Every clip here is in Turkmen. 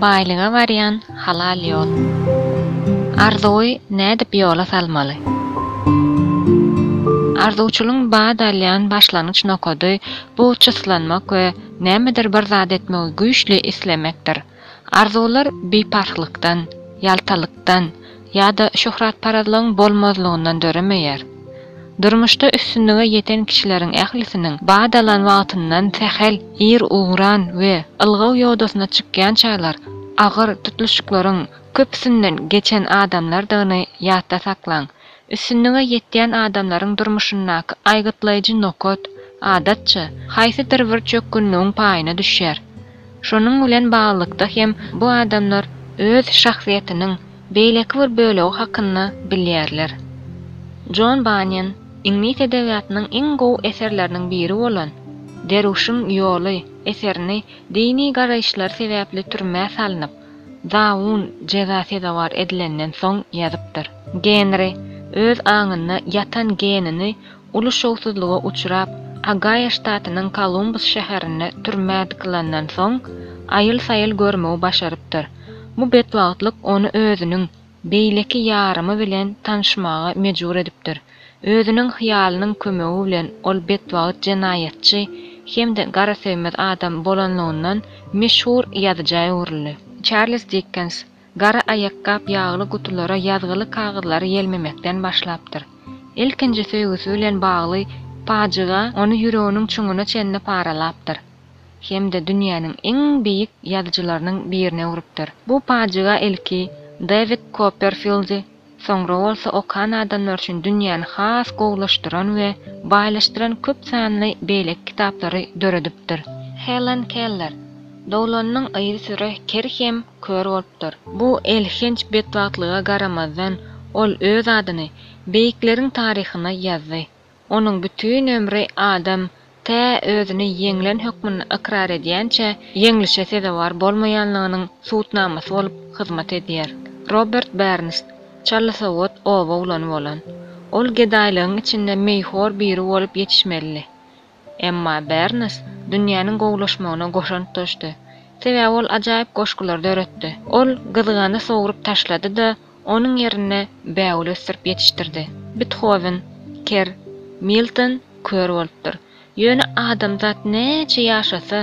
Baýlyga barýan halal ýol. Arzuwy nädip ýola salmaly? Arzuwçylygyň bat alýan başlangyç nokady bu çyslanmak we nämedir bir zat etmegi güýçli islemekdir. Arzuwlar biparhlykdan, ýaltalykdan ýa-da şöhratparazlygyň bolmazlygyndan döremeýär. Durmuşda üstünlige ýeten kişileriň ählisiniň bat alan wagtyndan sähel ir ugran we ylgaw ýodasyna çykýançalar agyr tutluşyklaryň köpüsinden geçen adamlardygyny ýatda saklaň. Üstünlige ýetýän adamlaryň durmuşyndaky aýgytlaýjy nokat, adatça, haýsydyr bir çökgünligiň paýyna düşýär. Şonuň bilen baglylykda hem bu adamlar öz şahsyýetiniň beýleki bir bölegi hakynda bilýärler. Jon Banýan iňlis edebiýatynyň iň gowy eserleriniň biri bolan Derwüşiň ýoly eserini dini garaýyşlary sebäpli türmä salnyp, zabun jeza sezewar edilenden soň ýazypdyr. Genri öz aňynda ýatan genini Uly şowsuzlyga uçrap, Ogaýo ştatynyň Kolumbus şäherinde türmä dykylandan soň, aýyl-saýyl görmegi başarypdyr. Bu betbagtlyk ony özüniň beýleki ýarymy bilen tanyşmaga mejbur edipdir. Özüniň hyýalynyň kömegi bilen ol betbagt jenaýatçy hem-de garasöýmez adam bolanlygyndan meşhur ýazyja öwrüldi. Çarlz Dikkens Gara aýakgap ýagly gutulara ýazgyly kagyzlary ýelmemekden başlapdyr. Ilkinji söýgüsi bilen bagly pajyga ony ýüreginiň çuňuna çenli paralapdyr hem-de dünýäniň iň beýik ýazyjylarynyň birine öwrüpdir. Bu pajyga ilki Dewid Kopperfildi, soňra bolsa okan adamlar üçin dünýäni has gowulaşdyran we baýlaşdyran köp sanly beýleki kitaplary döredipdir. Helen Keller doglanynyň yzysüre ker hem kör bolupdyr. Bu elhenç betbagtlyga garamazdan, ol öz adyny beýikleriň taryhyna ýazdy. Onuň bütin ömri adam tä özüni ýeňlen hökmünde ykrar edýänçä ýeňlişe sezewar bolmaýanlygynyň subutnamasy bolup hyzmat edýär. Robert Berns çalasowat oba oglany bolan. Ol gedaýlygyň içinde meýhor biri bolup ýetişmelidi. Emma Berns dünýäniň gowulaşmagyna goşant goşdy. Sebäbi ol ajaýyp goşgular döretdi. Ol gyzgany sogrup taşlady-da, onuň ýerine bägül ösdürip ýetişdirdi. Bethowen ker, Milton kör bolupdyr. Ýöne adamzat näçe ýaşasa,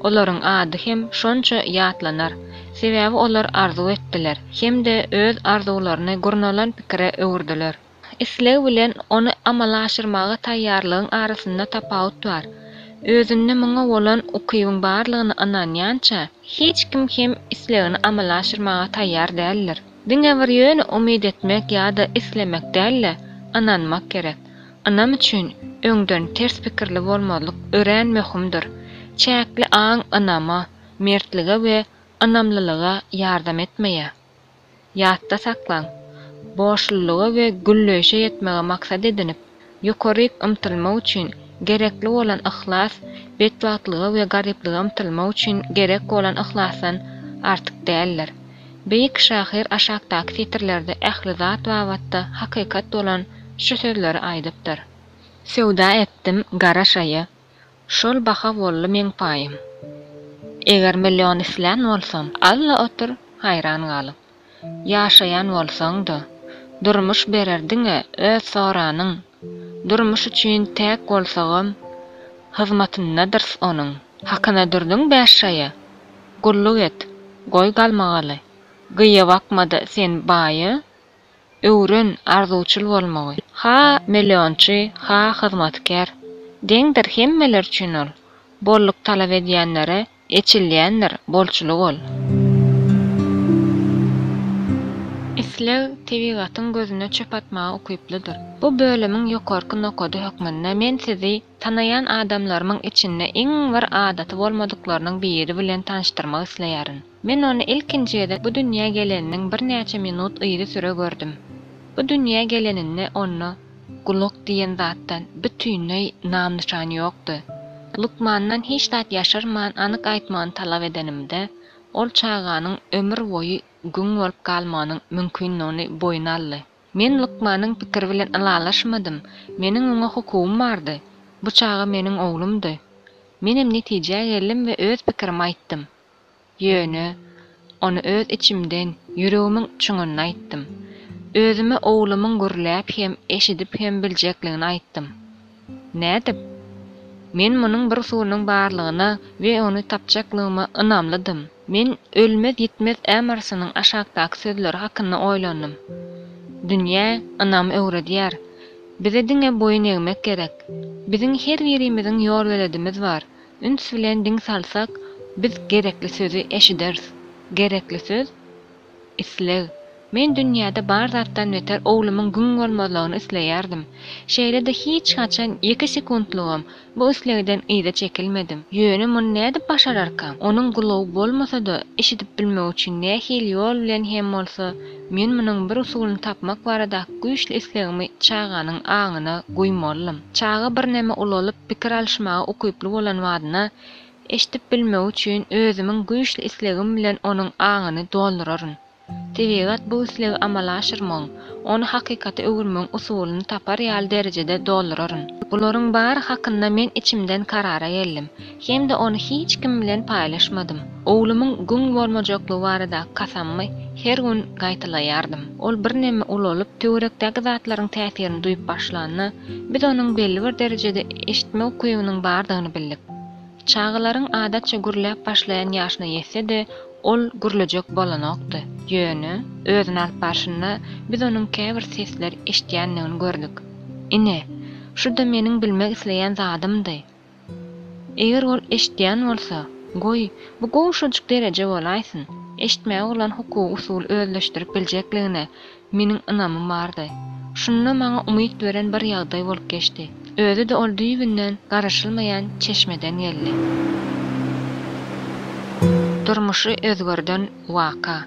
olaryň ady hem şonça ýatlanar. Sebäbi olar arzuw etdiler hem-de öz arzuwlaryny gurnalan pikire öwürdiler. Isleg bilen ony amala aşyrmaga taýýarlygyň arasynda tapawut bar. Özünde muňa bolan ukybyň barlygyna ynanýança, hiç kim hem islegini amala aşyrmaga taýýar däldir. Diňe bir ýöne umyt etmek ýa-da islemek däl-de, ynanmak gerek. Ynam üçin öňden ters pikirli bolmazlyk örän möhümdir. Çäkli aň ynama, mertlige we ynamlylyga ýardam etmeýär. Ýatda saklaň, borçlulyga we gülleýşe ýetmegi maksat edinip, ýokaryk ymtylmak üçin gerekli bolan yhlas betbagtlyga we garyplyga ymtylmak üçin gerek bolan yhlasdan artyk däldir. Beýik şahyr aşakdaky setirlerde ähli zat babatda hakykat bolan şu sözleri aýdypdyr. Söwda etdim gara şaýa, Şol baha boldy meň paýym. Eger million islän bolsam. Alla otur haýran galyp. Ýaşaýan bolsaň-da. Durmuş berer diňe öz soranyň. Durmuş üçin täk bolsagam. Hyzmatyndadyrys onuň. Hakyna durduň bäş şaýa. Gulluk et, goý galmagaly. Gyýa bakma-da sen baýa. Öwren arzuwçyl bolmagy. Ha millionçy, ha hyzmatkär. Deňdir hemmeler üçin ol. Bolluk talap edýänlere eçilýändir bolçulyk ol. Isleg tebigatyň gözüne çöp atmaga ukyplydyr. Bu bölümiň ýokarky nokady hökmünde men sizi tanaýan adamlarymyň içinde iň bir adaty bolmadyklarynyň biri bilen tanyşdyrmak isleýärin. Men ony ilkinji gezek bu dünýä geleniniň birnäçe minut yzysüre gördüm. Bu dünýä geleninde onda gulak diýen zatdan bütinleý nam-nyşan ýokdy. Lukmandan hiç zat ýaşyrman anyk aýtmagyny talap edenimde, ol çaganyň ömür boýy güň bolup galmagynyň mümkinligini boýun aldy. Men lukmanyň pikiri bilen ylalaşmadym, meniň muňa hukugym bardy. Bu çaga meniň oglumdy. Menem netijä geldim we öz pikirimi aýtdym. Ýöne, ony öz içimden, ýüregimiň çuňunda aýtdym. Özüme oglumyň gürläp hem, eşidip hem biljekligini aýtdym. Nädip? Men munuň bir usulynyň barlygyna we ony tapjaklygyma ynamlydym. Men ölmez-ýitmez Emersonyň aşakdaky sözleri hakynda oýlandym, Dünýä ynamy öwredýär. Bize diňe boýun egmek gerek. Biziň her birimiziň ýolbeledimiz bar. Üns bilen diň salsak, biz gerekli sözi eşideris. Gerekli söz? Isleg. Men dünýäde bar zatdan beter oglumyň güň bolmazlygyny isleýärdim. Şeýle-de hiç haçan ýeke sekuntlygam bu islegden yza çekilmedim. Ýöne muny nädip başararkam? Onuň gulagy bolmasa-da, eşidip bilmegi üçin nähili ýol bilen hem bolsa, men munuň bir usulyny tapmak baradaky güýçli islegimi çaganyň aňyna guýmalydym. Çaga birneme ulalyp, pikir alyşmaga ukyply bolan badyna, Eşidip bilmegi üçin özümiň güýçli islegim bilen onuň aňyny dolduraryn. Tebigat bu islegi amala aşyrmagyň, ony hakykata öwürmegiň usulyny tapar ýaly derejede dolduraryn. Bularyň bary hakynda men içimden karara geldim hem-de ony hiç kim bilen paýlaşmadym. Oglumyň güň bolmajaklygy baradaky kasamymy her gün gaýtalaýardym. Ol birneme ulalyp, töwerekdäki zatlaryň täsirini duýup başlanda, Biz onuň belli bir derejede eşitme ukybynyň bardygyny bildik. Çagalaryň adatça gürläp başlaýan ýaşyna ýetse-de, ol gürlejek bolanokdy. Ýöne, özüni alyp barşynda biz onuň käbir sesleri eşidýändigini gördük. Ine, şu-da meniň bilmek isleýän zadymdy. Eger ol eşidýän bolsa, goý, bu gowşajyk dereje bolaýsyn, eşitmäge bolan hukugy usuly özleşdirip biljekligine meniň ynamym bardy. Şunda maňa umyt beren bir ýagdaý bolup geçdi. Özi-de ol düýbünden garaşylmaýan çeşmeden geldi. Durmuşy özgerden waka.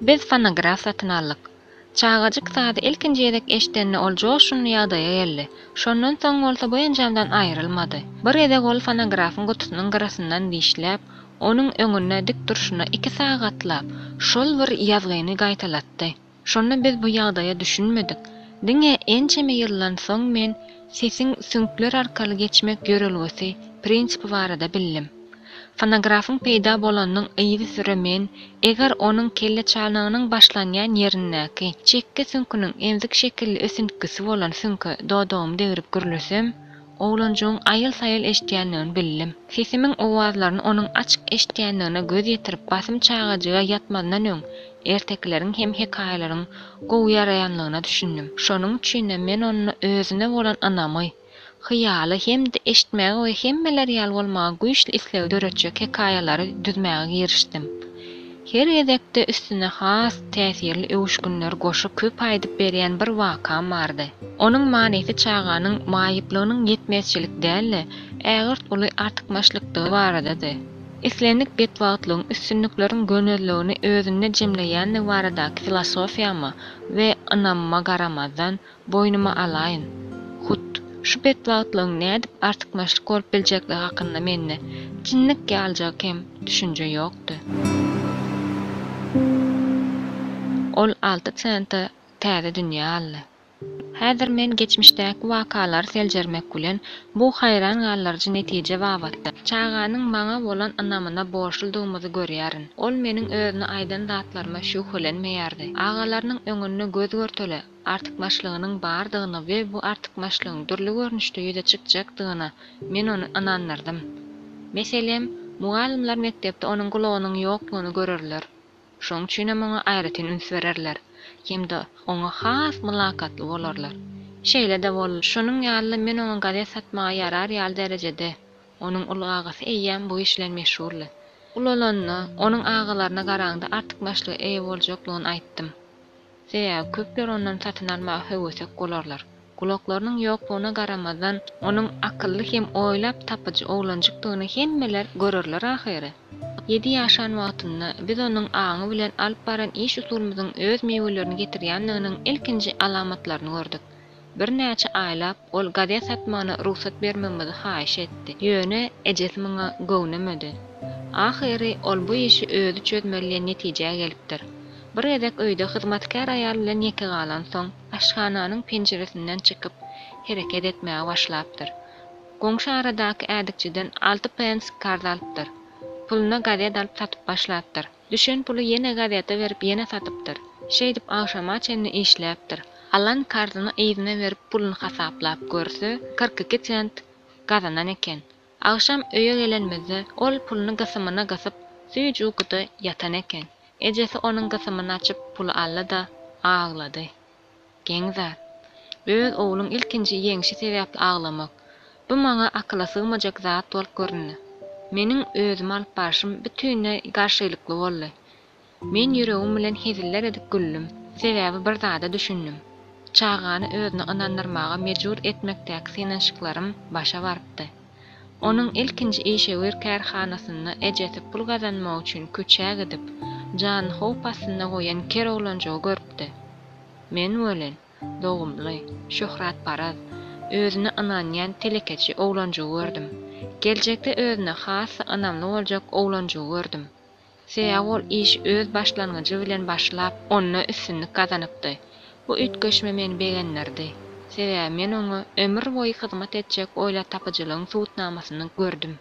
Biz fonograf satyn aldyk. Çagajyk sazy ilkinji gezek eşidende ol joşgunly ýagdaýa geldi. Şondan soň bolsa bu enjamdan aýrylmady. Bir gezek ol fonografyň gutusynyň gyrasyndan dişläp, onuň öňünde dik durşuna iki sagatlap şol bir ýazgyny gaýtalatdy. Şonda biz bu ýagdaýa düşünmedik. Diňe ençeme ýyldan soň men sesiň süňkler arkaly geçmek ýörelgesi, prinsipi barada bildim. Fonografyň peýda bolanynyň yzysüre men, eger onuň kelleçanagynyň başlanýan ýerindäki çekge süňküniň emzik şekilli ösüntgisi bolan süňke dodagymy degrip gürlesem, oglanjygyň aýyl-saýyl eşidýändigini bildim. Sesimiň owazlaryny onuň açyk eşidýändigine göz ýetirip basym çagajyga ýatmazyndan öň ertekileriň hem hekaýalaryň gowy ýaraýanlygyna düşündim. Şonuň üçinem men onda özüne bolan ynamy, hyýaly hem-de eşitmäge we hemmeler ýaly bolmaga güýçli islegi döretjek hekaýalary düzmäge girişdim. Her gezekde üstüne has täsirli öwüşginleri goşup köp aýdyp berýän bir wakam bardy. Onuň manysy çaganyň maýyplygynyň ýetmezçilik däl-de, ägirt uly artykmaçlykdygy baradady. Islendik betbagtlygyň üstünlikleriň gönezligini özünde jemleýändigi baradaky filosofiýama we ynamyma garamazdan, Boýnuma alaýyn. Hut, şu betbagtlygyň nädip artykmaçlyk bolup biljekligi hakynda mende jinnik ýalyjak hem düşünje ýokdy. Ol alty senta täze dünýe aldy. Häzir men geçmişdäki wakalary seljermek bilen, bu haýran galdyryjy netije babatda, çaganyň maňa bolan ynamyna borçludygymyzy görýärin. Ol meniň özüne aýdan zatlaryma şübhelenmeýärdi. Agalarynyň öňünde göz-görtele, artykmaçlygynyň bardygyna we bu artykmaçlygyň dürli görnüşde ýüze çykjakdygyna men ony ynandyrdym. Meselem, mugallymlar mekdepde onuň gulagynyň ýoklugyny görerler, şonuň üçinem oňa aýratyn üns bererler hem-de oňa has mylakatly bolarlar. Şeýle-de boldy. Şonuň ýaly-da men oňa gazet satmaga ýarar ýaly derejede, onuň uly agasy eýýäm bu iş bilen meşguldy. Ulalanda, onuň agalaryna garaňda artykmaçlyga eýe boljaklygyny aýtdym. Sebäbi köpler ondan satyn almaga höwesek bolarlar. Gulaklarynyň ýoklugyna garamazdan, onuň akylly hem oýlap tapyjy oglanjykdygyny hemmeler görerler ahyry. Ýedi ýaşan wagtynda biz onuň aňy bilen alyp baran iş usulymyzyň öz miwelerini getirýändiginiň ilkinji alamatlaryny gördük. Birnäçe aýlap ol gazet satmagyna rugsat bermegimizi haýyş etdi. Ýöne ejesi muňa göwnemedi. Ahyry ol bu işi özi çözmeli diýen netijä gelipdir. Bir gezek öýde hyzmatkär aýal bilen ýeke galansoň, aşhananyň penjiresinden çykyp, hereket etmäge başlapdyr. Goňşy aradaky ädikçiden alty pens karz alypdyr. Puluna gazet alyp satyp başlapdyr. Düşen puly ýene gazete berip ýene satypdyr. Şeýdip agşama çenli işläpdir. Alan karzyny yzyna berip puluny hasaplap görse, 42 sent gazanan eken. Agşam öýe gelenimizde ol puluny gysymyna gysyp, süýji ukuda ýatan eken. Ejesi onuň gysymyny açyp puly aldy-da, aglady. Geň zat. Öz ogluň ilkinji ýeňşi sebäpli aglamak. Bu maňa akyla sygmajak zat bolup göründi. Meniň özümi alyp barşym bütinleý garşylykly boldy. Men ýüregim bilen heziller edip güldüm. Sebäbi bir zada düşündim. Çagany özüne ynandyrmaga mejbur etmekdäki synanyşyklarym başa barypdy. Onuň ilkinji işewür kärhanasynda ejesi pul gazanmak üçin köçä gidip, janyny howp astynda goýan ker oglanjygy görüpdi. Men welin, dogumly, şöhratparaz, özüne ynanýan telekeçi oglanjygy gördüm. Geljekde özüne has-da ynamly boljak oglanjygy gördüm. Sebäbi ol işi öz başlangyjy bilen başlap, onda üstünlik gazanypdy. Bu üýtgeşme meni begendirdi. Sebäbi men oňa ömür boýy hyzmat etjek oýlaptapyjylygyň subutnamasyny gördüm.